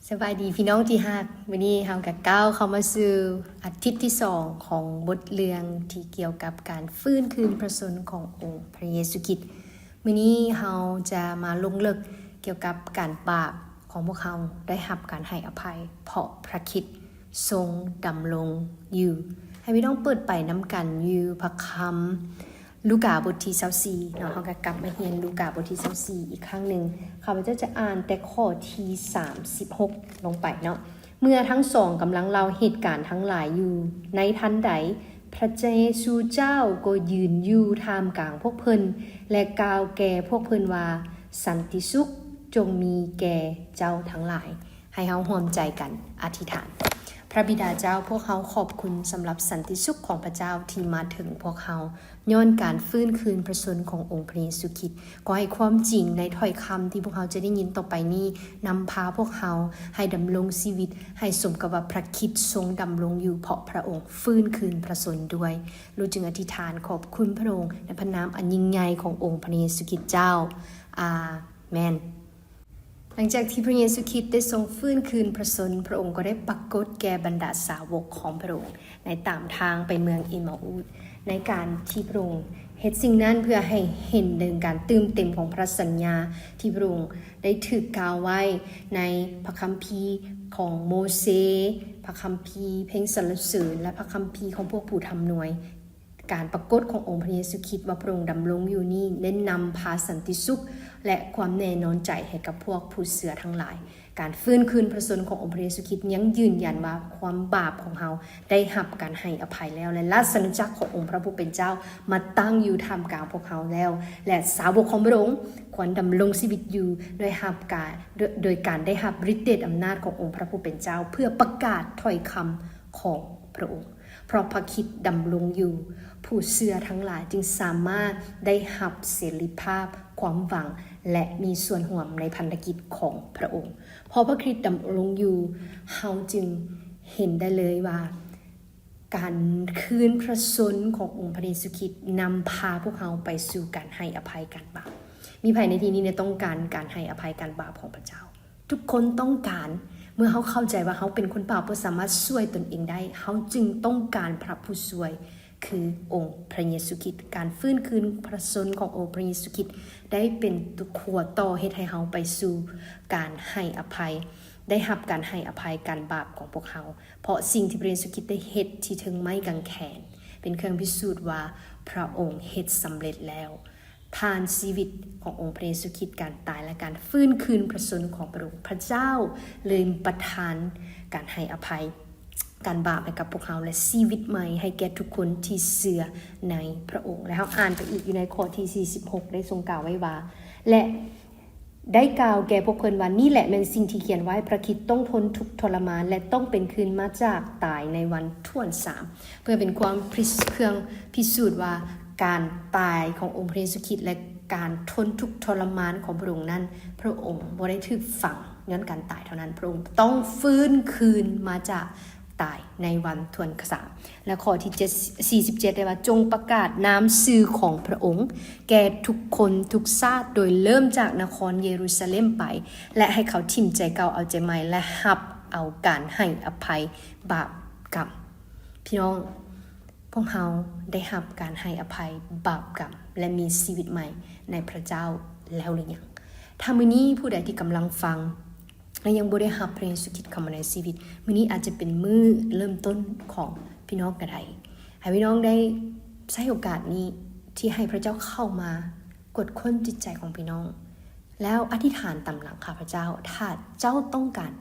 ສະບາຍດີພີ່ນ້ອງທີ່ຮັກ, ມື້ນີ້ເຮົາກໍກ້າວເຂົ້າມາສູ່ອາທິດທີສອງຂອງບົດເລື່ອງທີ່ກ່ຽວກັບການຟື້ນຄືນພະຊົນຂອງອົງພະເຢຊູຄຣິດ. ມື້ນີ້ເຮົາຈະມາລົງເລິກກ່ຽວກັບການບາບຂອງພວກເຮົາໄດ້ຮັບການໃຫ້ອະໄພ ເພາະພະຄຣິດຊົງດຳລົງຢູ່. ໃຫ້ພີ່ນ້ອງເປີດໄປນຳກັນຢູ່ພະຄຳ ລູກາບົດທີຊາວສີ່ເນາະ, ເຮົາກໍກັບມາຮຽນລູກາບົດທີຊາວສີ່ອີກຄັ້ງໜຶ່ງ. ຂ້າພະເຈົ້າຈະອ່ານແຕ່ຂໍ້ທີສາມສິບຫົກລົງໄປເນາະ. ເມື່ອທັງສອງກຳລັງເລົ່າເຫດການທັງຫຼາຍຢູ່, ໃນທັນໃດ ພະເຢຊູເຈົ້າກໍຢືນຢູ່ທ່າມກາງພວກເພິ່ນ ແລະ ກ່າວແກ່ພວກເພິ່ນວ່າ, ສັນຕິສຸກຈົ່ງມີແກ່ເຈົ້າທັງຫຼາຍ. ໃຫ້ເຮົາຮ່ວມໃຈກັນອະທິຖານ. ພະບິດາເຈົ້າ, ພວກເຮົາຂອບຄຸນສຳລັບສັນຕິສຸກຂອງພະເຈົ້າທີ່ມາເຖິງພວກເຮົາ ຍ້ອນການຟື້ນຄືນພະຊົນຂອງອົງພະເຢຊູຄຣິດ. ຂໍໃຫ້ຄວາມຈິງໃນຖ້ອຍຄຳທີ່ພວກເຮົາຈະໄດ້ຍິນຕໍ່ໄປນີ້ ນຳພາພວກເຮົາໃຫ້ດຳລົງຊີວິດ ໃຫ້ສົມກັບວ່າພະຄຣິດຊົງດຳລົງຢູ່ ເພາະພະອົງຟື້ນຄືນພະຊົນດ້ວຍ. ລູກຈຶ່ງອະທິຖານຂອບຄຸນພະອົງໃນພະນາມອັນຍິ່ງໃຫຍ່ຂອງອົງພະເຢຊູຄຣິດເຈົ້າ. ອາເມນ. ຫຼັງຈາກທີ່ພະເຢຊູຄຣິດໄດ້ຊົງຟື້ນຄືນພະຊົນ, ພະອົງກໍໄດ້ປາກົດແກ່ບັນດາສາວົກຂອງພະອົງໃນຕາມທາງໄປເມືອງເອມາອຸດ. ໃນການທີ່ພະອົງເຮັດສິ່ງນັ້ນ ເພື່ອໃຫ້ເຫັນເຖິງການຕື່ມເຕັມຂອງພະສັນຍາທີ່ພະອົງໄດ້ຖືກກ່າວໄວ້ໃນພະຄຳພີຂອງໂມເຊ, ພະຄຳພີເພງສັນລະເສີນ ແລະ ພະຄຳພີຂອງພວກຜູ້ທຳນວຍ. ການປາກົດຂອງອົງພະເຢຊູຄຣິດວ່າພະອົງດຳລົງຢູ່ນີ້ ໄດ້ນຳພາສັນຕິສຸກ ແລະ ຄວາມແນ່ນອນໃຈໃຫ້ກັບພວກຜູ້ເຊື່ອທັງຫຼາຍ. ການຟື້ນຄືນພະຊົນຂອງອົງພະເຢຊູຄຣິດຍັງຢືນຢັນວ່າຄວາມບາບຂອງເຮົາໄດ້ຮັບການໃຫ້ອະໄພແລ້ວ ແລະ ລາຊະອານາຈັກຂອງອົງພະຜູ້ເປັນເຈົ້າມາຕັ້ງຢູ່ທ່າມກາງພວກເຮົາແລ້ວ ແລະ ສາວົກຂອງພະອົງຄວນດຳລົງຊີວິດຢູ່ໂດຍຮັບການ ໂດຍ ໂດຍການໄດ້ຮັບລິດເດດອຳນາດຂອງອົງພະຜູ້ເປັນເຈົ້າ ເພື່ອປະກາດຖ້ອຍຄຳຂອງພະອົງ. ເພາະພະຄຣິດດຳລົງຢູ່, ຜູ້ເຊື່ອທັງຫຼາຍຈຶ່ງສາມາດໄດ້ຮັບເສລີພາບ, ຄວາມຫວັງ ແລະ ມີສ່ວນຮ່ວມໃນພັນທະກິດຂອງພະອົງ. ເພາະພະຄຣິດດຳລົງຢູ່, ເຮົາຈຶ່ງເຫັນໄດ້ເລີຍວ່າ ການຄືນພະຊົນຂອງອົງພະເຢຊູຄຣິດນຳພາພວກເຮົາໄປສູ່ການໃຫ້ອະໄພການບາບ. ມີໃຜໃນທີ່ນີ້ແດ່ຕ້ອງການການໃຫ້ອະໄພການບາບຂອງພະເຈົ້າ? ທຸກຄົນຕ້ອງການ. ເມື່ອເຮົາເຂົ້າໃຈວ່າເຮົາເປັນຄົນບາບ ບໍ່ສາມາດຊ່ວຍຕົນເອງໄດ້, ເຮົາຈຶ່ງຕ້ອງການພະຜູ້ຊ່ວຍ ຄືອົງພະເຢຊູຄຣິດ. ການຟື້ນຄືນພະຊົນຂອງອົງພະເຢຊູຄຣິດໄດ້ເປັນຕົວຂົວຕໍ່ເຮັດໃຫ້ເຮົາໄປສູ່ການໃຫ້ອະໄພ, ໄດ້ຮັບການໃຫ້ອະໄພການບາບຂອງພວກເຮົາ. ເພາະສິ່ງທີ່ພະເຢຊູຄຣິດໄດ້ເຮັດທີ່ເທິງໄມ້ກາງແຂນ ເປັນເຄື່ອງພິສູດວ່າພະອົງເຮັດສຳເລັດແລ້ວ. ຜ່ານຊີວິດຂອງອົງພະເຢຊູຄຣິດ, ການຕາຍ ແລະ ການຟື້ນຄືນພະຊົນຂອງພະອົງ, ພະເຈົ້າເລີຍປະທານການໃຫ້ອະໄພການບາບໃຫ້ກັບພວກເຮົາ ແລະ ຊີວິດໃໝ່ໃຫ້ແກ່ທຸກຄົນທີ່ເຊື່ອໃນພະອົງ. ແລະ ເຮົາອ່ານໄປອີກຢູ່ໃນຂໍ້ທີສີ່ສິບຫົກ ໄດ້ຊົງກ່າວໄວ້ວ່າ ແລະ ໄດ້ກ່າວແກ່ພວກເພິ່ນວ່າ, ນີ້ແຫຼະແມ່ນສິ່ງທີ່ຂຽນໄວ້, ພະຄຣິດຕ້ອງທົນທຸກທໍລະມານ ແລະ ຕ້ອງເປັນຄືນມາຈາກຕາຍໃນວັນຖ້ວນສາມ. ເພື່ອເປັນຄວາມພິ ເຄື່ອງພິສູດວ່າການຕາຍຂອງອົງພະເຢຊູຄຣິດ ແລະ ການທົນທຸກທໍລະມານຂອງພະອົງນັ້ນ, ພະອົງບໍ່ໄດ້ຖືກຝັງຍ້ອນການຕາຍເທົ່ານັ້ນ, ພະອົງຕ້ອງຟື້ນຄືນມາຈາກຕາຍໃນວັນຖ້ວນສາມ. ແລະ ຂໍ້ທີເຈັດ ສີ່ສິບເຈັດ ໄດ້ວ່າ, ຈົ່ງປະກາດນາມຊື່ຂອງພະອົງແກ່ທຸກຄົນທຸກຊາດ, ໂດຍເລີ່ມຈາກນະຄອນເຢຣູຊາເລັມໄປ, ແລະ ໃຫ້ເຂົາຖິ້ມໃຈເກົ່າເອົາໃຈໃໝ່ ແລະ ຮັບເອົາການໃຫ້ອະໄພບາບກຳ. ພີ່ນ້ອງ, ພວກເຮົາໄດ້ຮັບການໃຫ້ອະໄພບາບກຳ ແລະ ມີຊີວິດໃໝ່ໃນພະເຈົ້າແລ້ວຫຼືຍັງ? ຖ້າມື້ນີ້ຜູ້ໃດທີ່ກຳລັງຟັງ ແລະ ຍັງບໍ່ໄດ້ຮັບພະເຢຊູຄຣິດເຂົ້າມາໃນຊີວິດ, ມື້ນີ້ອາດຈະເປັນມື້ເລີ່ມຕົ້ນຂອງພີ່ນ້ອງກໍໄດ້. ໃຫ້ພີ່ນ້ອງໄດ້ໃຊ້ໂອກາດນີ້ທີ່ໃຫ້ພະເຈົ້າເຂົ້າມາກວດຄົ້ນຈິດໃຈຂອງພີ່ນ້ອງ ແລ້ວອະທິຖານຕາມຫຼັງຂ້າພະເຈົ້າ, ຖ້າເຈົ້າຕ້ອງການ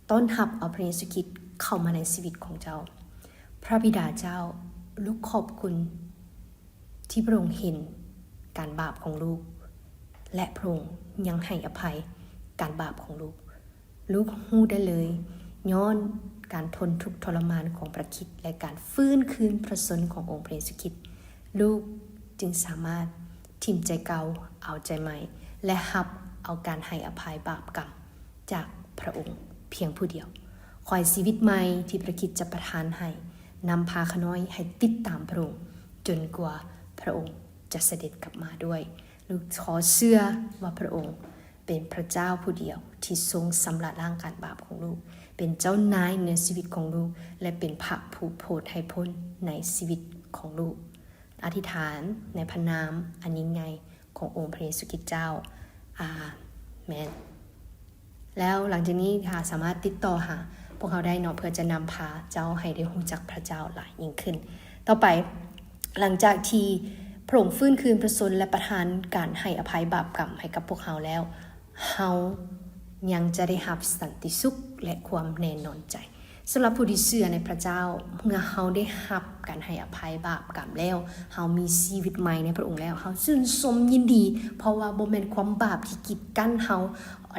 ຕ້ອນຮັບເອົາພະເຢຊູຄຣິດເຂົ້າມາໃນຊີວິດຂອງເຈົ້າ. ພະບິດາເຈົ້າ, ລູກຂອບຄຸນ ທີ່ພະອົງເຫັນການບາບຂອງລູກ ແລະ ພະອົງຍັງໃຫ້ອະໄພການບາບຂອງລູກ. ລູກຮູ້ໄດ້ເລີຍ, ຍ້ອນການທົນທຸກທໍລະມານຂອງພະຄຣິດ ແລະ ການຟື້ນຄືນພະຊົນຂອງອົງພະເຢຊູຄຣິດ, ລູກຈຶ່ງສາມາດຖິ້ມໃຈເກົ່າເອົາໃຈໃໝ່ ແລະ ຮັບເອົາການໃຫ້ອະໄພບາບກຳ ຈາກພະອົງພຽງຜູ້ດຽວ. ຂໍໃຫ້ຊີວິດໃໝ່ທີ່ພະຄຣິດຈະປະທານໃຫ້ ນຳພາຂ້ານ້ອຍໃຫ້ຕິດຕາມພະອົງ ຈົນກວ່າພະອົງຈະສະເດັດກັບມາດ້ວຍ. ລູກຂໍເຊື່ອວ່າພະອົງ ປັນພະເຈົ້າຜູ້ດຽວທີ່ຊົງຊຳລະລ້າງການບາບຂອງລູກ, ເປັນເຈົ້ານາຍເໜືອຊີວິດຂອງລູກ ແລະ ເປັນພະຜູ້ໂຜດໃຫ້ພົ້ນໃນຊີວິດຂອງລູກ. ອະທິຖານໃນພະນາມອັນຍິ່ງໃຫຍ່ຂອງອົງພະເຢຊູຄຣິດເຈົ້າ. ອາເມນ. ແລ້ວຫຼັງຈາກນີ້ ຖ້າສາມາດຕິດຕໍ່ຫາພວກເຮົາໄດ້ເນາະ ເພື່ອຈະນຳພາເຈົ້າໃຫ້ໄດ້ຮູ້ຈັກພະເຈົ້າຫຼາຍຍິ່ງຂຶ້ນ. ຕໍ່ໄປ, ຫຼັງຈາກທີ່ພະອົງຟື້ນຄືນພະຊົນ ແລະ ປະທານການໃຫ້ອະໄພບາບກຳໃຫ້ກັບພວກເຮົາແລ້ວ, ເຮົາຍັງຈະໄດ້ຮັບສັນຕິສຸກ ແລະ ຄວາມແນ່ນອນໃຈ. ສຳລັບຜູ້ທີ່ເຊື່ອໃນພະເຈົ້າ, ເມື່ອເຮົາໄດ້ຮັບການໃຫ້ອະໄພບາບກຳແລ້ວ, ເຮົາມີຊີວິດໃໝ່ໃນພະອົງແລ້ວ, ເຮົາຊື່ນຊົມຍິນດີ, ເພາະວ່າບໍ່ແມ່ນຄວາມບາບທີ່ກີດກັ້ນເຮົາ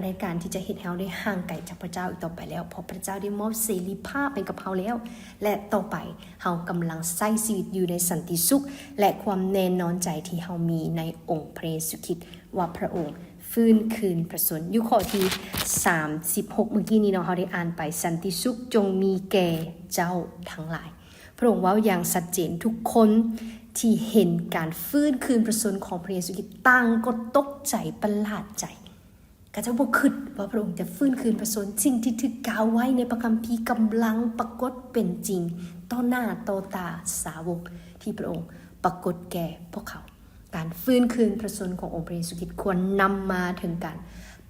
ໃນການທີ່ຈະເຮັດໃຫ້ເຮົາໄດ້ຫ່າງໄກຈາກພະເຈົ້າອີກຕໍ່ໄປແລ້ວ, ເພາະພະເຈົ້າໄດ້ມອບເສລີພາບໃຫ້ກັບເຮົາແລ້ວ ແລະ ຕໍ່ໄປເຮົາກຳລັງໃຊ້ຊີວິດຢູ່ໃນສັນຕິສຸກ ແລະ ຄວາມແນ່ນອນໃຈທີ່ເຮົາມີໃນອົງພະເຢຊູຄຣິດ ວ່າພະອົງຟື້ນຄືນພະຊົນ. ຢູ່ຂໍ້ທີສາມສິບຫົກ ມື້ກີ້ນີ້ເນາະ, ເຮົາໄດ້ອ່ານໄປ, ສັນຕິສຸກຈົ່ງມີແກ່ເຈົ້າທັງຫຼາຍ. ພະອົງເວົ້າຢ່າງຊັດເຈນ, ທຸກຄົນທີ່ເຫັນການຟື້ນຄືນພະຊົນຂອງພະເຢຊູຄຣິດ ຕ່າງກໍຕົກໃຈປະຫຼາດໃຈ. ເຂົາເຈົ້າບໍ່ຄິດວ່າພະອົງຈະຟື້ນຄືນພະຊົນ. ສິ່ງທີ່ຖືກກ່າວໄວ້ໃນພະຄຳພີກຳລັງປາກົດເປັນຈິງຕໍ່ໜ້າຕໍ່ຕາສາວົກທີ່ພະອົງປາກົດແກ່ພວກເຂົາ. ການຟື້ນຄືນພະຊົນຂອງອົງພະເຢຊູຄຣິດຄວນນຳມາເຖິງການ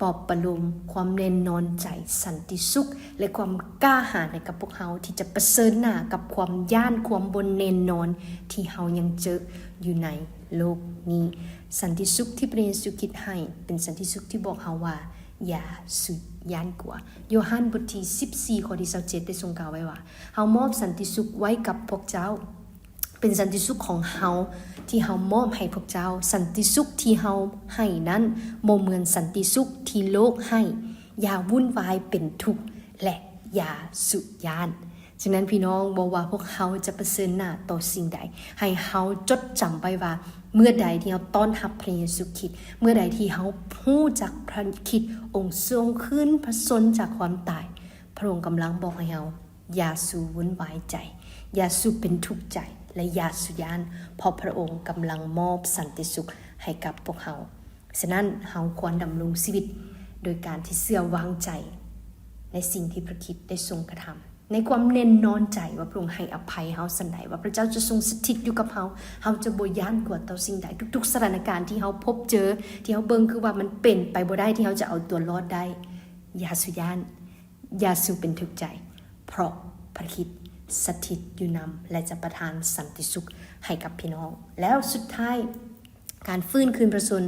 ປອບປະໂລມ, ຄວາມແນ່ນອນໃຈ, ສັນຕິສຸກ ແລະ ຄວາມກ້າຫານໃຫ້ກັບພວກເຮົາທີ່ຈະປະເຊີນໜ້າກັບຄວາມຢ້ານ, ຄວາມບໍ່ແນ່ນອນທີ່ເຮົາຍັງເຈີຢູ່ໃນໂລກນີ້. ສັນຕິສຸກທີ່ພະເຢຊູຄຣິດໃຫ້ເປັນສັນຕິສຸກທີ່ບອກເຮົາວ່າ ຢ່າສຸຢ້ານກົວ. ໂຍຮັນບົດທີສິບສີ່ ຂໍ້ທີຊາວເຈັດ ໄດ້ຊົງກ່າວໄວ້ວ່າ, ເຮົາມອບສັນຕິສຸກໄວ້ກັບພວກເຈົ້າ, ເປັນສັນຕິສຸກຂອງເຮົາທີ່ເຮົາມອບໃຫ້ພວກເຈົ້າ. ສັນຕິສຸກທີ່ເຮົາໃຫ້ນັ້ນບໍ່ເໝືອນສັນຕິສຸກທີ່ໂລກໃຫ້. ຢ່າວຸ່ນວາຍເປັນທຸກ ແລະ ຢ່າສຸຢ້ານ. ສະນັ້ນພີ່ນ້ອງ, ບໍ່ວ່າພວກເຮົາຈະປະເຊີນໜ້າຕໍ່ສິ່ງໃດ, ໃຫ້ເຮົາຈົດຈຳໄວ້ວ່າ ເມື່ອໃດທີ່ເຮົາຕ້ອນຮັບພະເຢຊູຄຣິດ, ເມື່ອໃດທີ່ເຮົາຮູ້ຈັກພະຄຣິດ, ອົງຊົງຄືນພະຊົນຈາກຄວາມຕາຍ, ພະອົງກຳລັງບອກໃຫ້ເຮົາ ຢ່າສູ່ວຸ່ນວາຍໃຈ, ຢ່າສູ່ເປັນທຸກໃຈ ແລະ ຢ່າສູ່ຢ້ານ, ເພາະພະອົງກຳລັງມອບສັນຕິສຸກໃຫ້ກັບພວກເຮົາ. ສະນັ້ນ, ເຮົາຄວນດຳລົງຊີວິດໂດຍການທີ່ເຊື່ອວາງໃຈໃນສິ່ງທີ່ພະຄຣິດໄດ້ຊົງກະທຳ, ໃນຄວາມແນ່ນອນໃຈວ່າພະອົງໃຫ້ອະໄພເຮົາສ່ຳໃດ, ວ່າພະເຈົ້າຈະຊົງສະຖິດຢູ່ກັບເຮົາ, ເຮົາຈະບໍ່ຢ້ານກົວຕໍ່ສິ່ງໃດ. ທຸກໆສະຖານະການທີ່ເຮົາພົບເຈີ, ທີ່ເຮົາເບິ່ງຄືວ່າມັນເປັນໄປບໍ່ໄດ້ທີ່ເຮົາຈະເອົາຕົວລອດໄດ້, ຢ່າສູ່ຢ້ານ, ຢ່າສູ່ເປັນທຸກໃຈ, ເພາະພະຄຣິດສະຖິດຢູ່ນຳ ແລະ ຈະປະທານສັນຕິສຸກໃຫ້ກັບພີ່ນ້ອງ. ແລ້ວສຸດທ້າຍ, ການຟື້ນຄືນພະຊົນ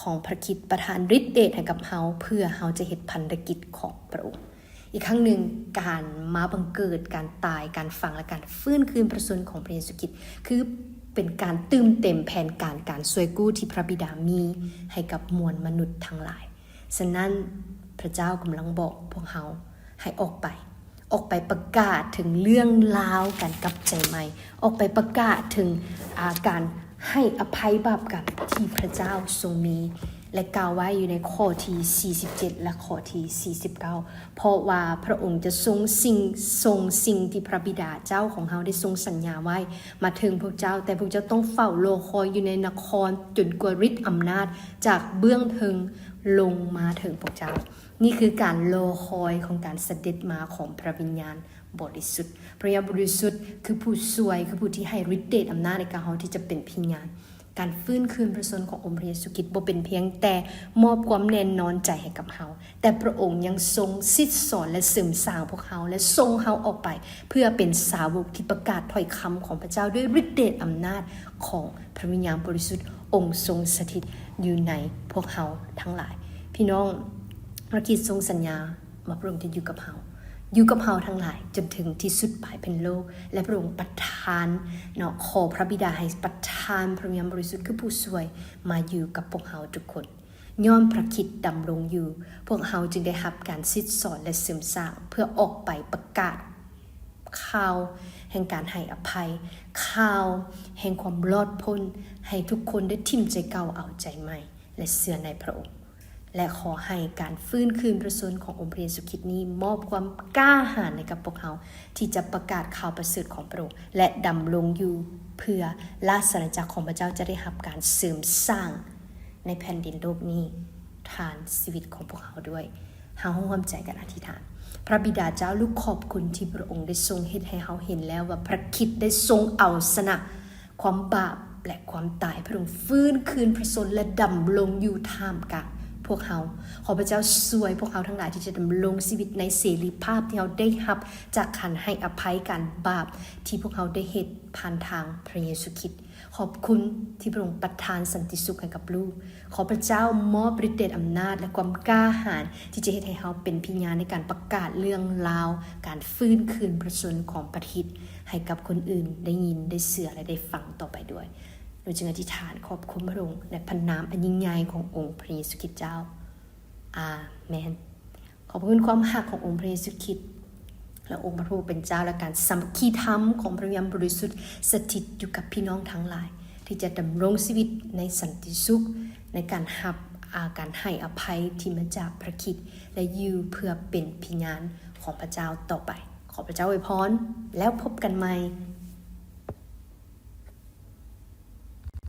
ຂອງພະຄຣິດປະທານລິດເດດໃຫ້ກັບເຮົາ ເພື່ອເຮົາຈະເຮັດພັນທະກິດຂອງພະອົງ. ອີກຄັ້ງໜຶ່ງ, ການມາບັງເກີດ, ການຕາຍ, ການຝັງ ແລະ ການຟື້ນຄືນພະຊົນຂອງພະເຢຊູຄຣິດ ຄືເປັນການຕື່ມເຕັມແຜນການການຊ່ວຍກູ້ທີ່ພະບິດາມີໃຫ້ກັບມວນມະນຸດທັງຫຼາຍ. ສະນັ້ນ, ພະເຈົ້າກຳລັງບອກພວກເຮົາໃຫ້ອອກໄປ, ອອກໄປປະກາດເຖິງເລື່ອງລາວການກັບໃຈໃໝ່, ອອກໄປປະກາດເຖິງ, ອາ, ການໃຫ້ອະໄພບາບກຳທີ່ພະເຈົ້າຊົງມີ ແລະ ກ່າວໄວ້ຢູ່ໃນຂໍ້ທີສີ່ສິບເຈັດ ແລະ ຂໍ້ທີສີ່ສິບເກົ້າ, ເພາະວ່າພະອົງຈະຊົງສິ່ງ, ສົ່ງສິ່ງທີ່ພະບິດາເຈົ້າຂອງເຮົາໄດ້ຊົງສັນຍາໄວ້ມາເຖິງພວກເຈົ້າ, ແຕ່ພວກເຈົ້າຕ້ອງເຝົ້າລໍຄອຍຢູ່ໃນນະຄອນ ຈົນກວ່າລິດອຳນາດຈາກເບື້ອງເທິງລົງມາເຖິງພວກເຈົ້າ. ນີ້ຄືການລໍຄອຍຂອງການສະເດັດມາຂອງພະວິນຍານບໍລິສຸດ. ພະວິນຍານບໍລິສຸດຄືຜູ້ຊ່ວຍ, ຄືຜູ້ທີ່ໃຫ້ລິດເດດອຳນາດໃນການເຮົາທີ່ຈະເປັນພະຍານ. ການຟື້ນຄືນພະຊົນຂອງອົງພະເຢຊູຄຣິດບໍ່ເປັນພຽງແຕ່ມອບຄວາມແນ່ນອນໃຈໃຫ້ກັບເຮົາ, ແຕ່ພະອົງຍັງຊົງສິດສອນ ແລະ ເສີມສ້າງພວກເຮົາ ແລະ ສົ່ງເຮົາອອກໄປເພື່ອເປັນສາວົກທີ່ປະກາດຖ້ອຍຄຳຂອງພະເຈົ້າດ້ວຍລິດເດດອຳນາດຂອງພະວິນຍານບໍລິສຸດ. ອົງຊົງສະຖິດຢູ່ໃນພວກເຮົາທັງຫຼາຍ. ພີ່ນ້ອງ, ພະຄຣິດຊົງສັນຍາວ່າພະອົງຈະຢູ່ກັບເຮົາ, ຢູ່ກັບເຮົາທັງຫຼາຍຈົນເຖິງທີ່ສຸດປາຍແຜ່ນໂລກ, ແລະ ພະອົງປະທານເນາະ, ຂໍພະບິດາໃຫ້ປະທານພະວິນຍານບໍລິສຸດຄືຜູ້ຊ່ວຍມາຢູ່ກັບພວກເຮົາທຸກຄົນ. ຍ້ອນພະຄຣິດດຳລົງຢູ່, ພວກເຮົາຈຶ່ງໄດ້ຮັບການສິດສອນ ແລະ ເສີມສ້າງ ເພື່ອອອກໄປປະກາດ ຂ່າວແຫ່ງການໃຫ້ອະໄພ, ຂ່າວແຫ່ງຄວາມລອດພົ້ນ, ໃຫ້ທຸກຄົນໄດ້ຖິ້ມໃຈເກົ່າເອົາໃຈໃໝ່ ແລະ ເຊື່ອໃນພະອົງ. ແລະ ຂໍໃຫ້ການຟື້ນຄືນພະຊົນຂອງອົງພະເຢຊູຄຣິດນີ້ ມອບຄວາມກ້າຫານໃຫ້ກັບພວກເຮົາ ທີ່ຈະປະກາດຂ່າວປະເສີດຂອງພະອົງ ແລະ ດຳລົງຢູ່ ເພື່ອລາຊະອານາຈັກຂອງພະເຈົ້າຈະໄດ້ຮັບການເສີມສ້າງໃນແຜ່ນດິນໂລກນີ້. ທານຊີວິດຂອງພວກເຮົາດ້ວຍ. ເຮົາຮ່ວມໃຈກັນອະທິຖານ. ພະບິດາເຈົ້າ, ລູກຂອບຄຸນທີ່ພະອົງໄດ້ຊົງເຮັດໃຫ້ເຮົາເຫັນແລ້ວວ່າພະຄຣິດໄດ້ຊົງເອົາຊະນະຄວາມບາບ ແລະ ຄວາມຕາຍ. ພະອົງຟື້ນຄືນພະຊົນ ແລະ ດຳລົງຢູ່ທ່າມກາງພວກເຮົາ. ຂໍພະເຈົ້າຊ່ວຍພວກເຮົາທັງຫຼາຍທີ່ຈະດຳລົງຊີວິດໃນເສລີພາບທີ່ເຮົາໄດ້ຮັບຈາກການໃຫ້ອະໄພການບາບທີ່ພວກເຮົາໄດ້ເຮັດຜ່ານທາງພະເຢຊູຄຣິດ. ຂອບຄຸນທີ່ພະອົງປະທານສັນຕິສຸກໃຫ້ກັບລູກ. ຂໍພະເຈົ້າມອບລິດເດດອຳນາດ ແລະ ຄວາມກ້າຫານທີ່ຈະເຮັດໃຫ້ເຮົາເປັນພະຍານໃນການປະກາດເລື່ອງລາວການຟື້ນຄືນພະຊົນຂອງພະຄຣິດໃຫ້ກັບຄົນອື່ນໄດ້ຍິນ, ໄດ້ເຊື່ອ ແລະ ໄດ້ຟັງຕໍ່ໄປດ້ວຍ. ໜູຈຶ່ງອະທິຖານຂອບຄຸນພະອົງໃນພະນາມອັນຍິ່ງໃຫຍ່ຂອງອົງພະເຢຊູຄຣິດເຈົ້າ. ອາເມນ. ຂອບພະຄຸນຄວາມຮັກຂອງອົງພະເຢຊູຄຣິດ ແລະ ອົງພະຜູ້ເປັນເຈົ້າ ແລະ ການສາມັກຄີທຳຂອງພະວິນຍານບໍລິສຸດສະຖິດຢູ່ກັບພີ່ນ້ອງທັງຫຼາຍ ທີ່ຈະດຳລົງຊີວິດໃນສັນຕິສຸກ ໃນການຮັບ ອາ ການໃຫ້ອະໄພທີ່ມາຈາກພະຄຣິດ ແລະ ຢູ່ເພື່ອເປັນພະຍານຂອງພະເຈົ້າຕໍ່ໄປ. ຂໍພະເຈົ້າອວຍພອນ ແລ້ວພົບກັນໃໝ່.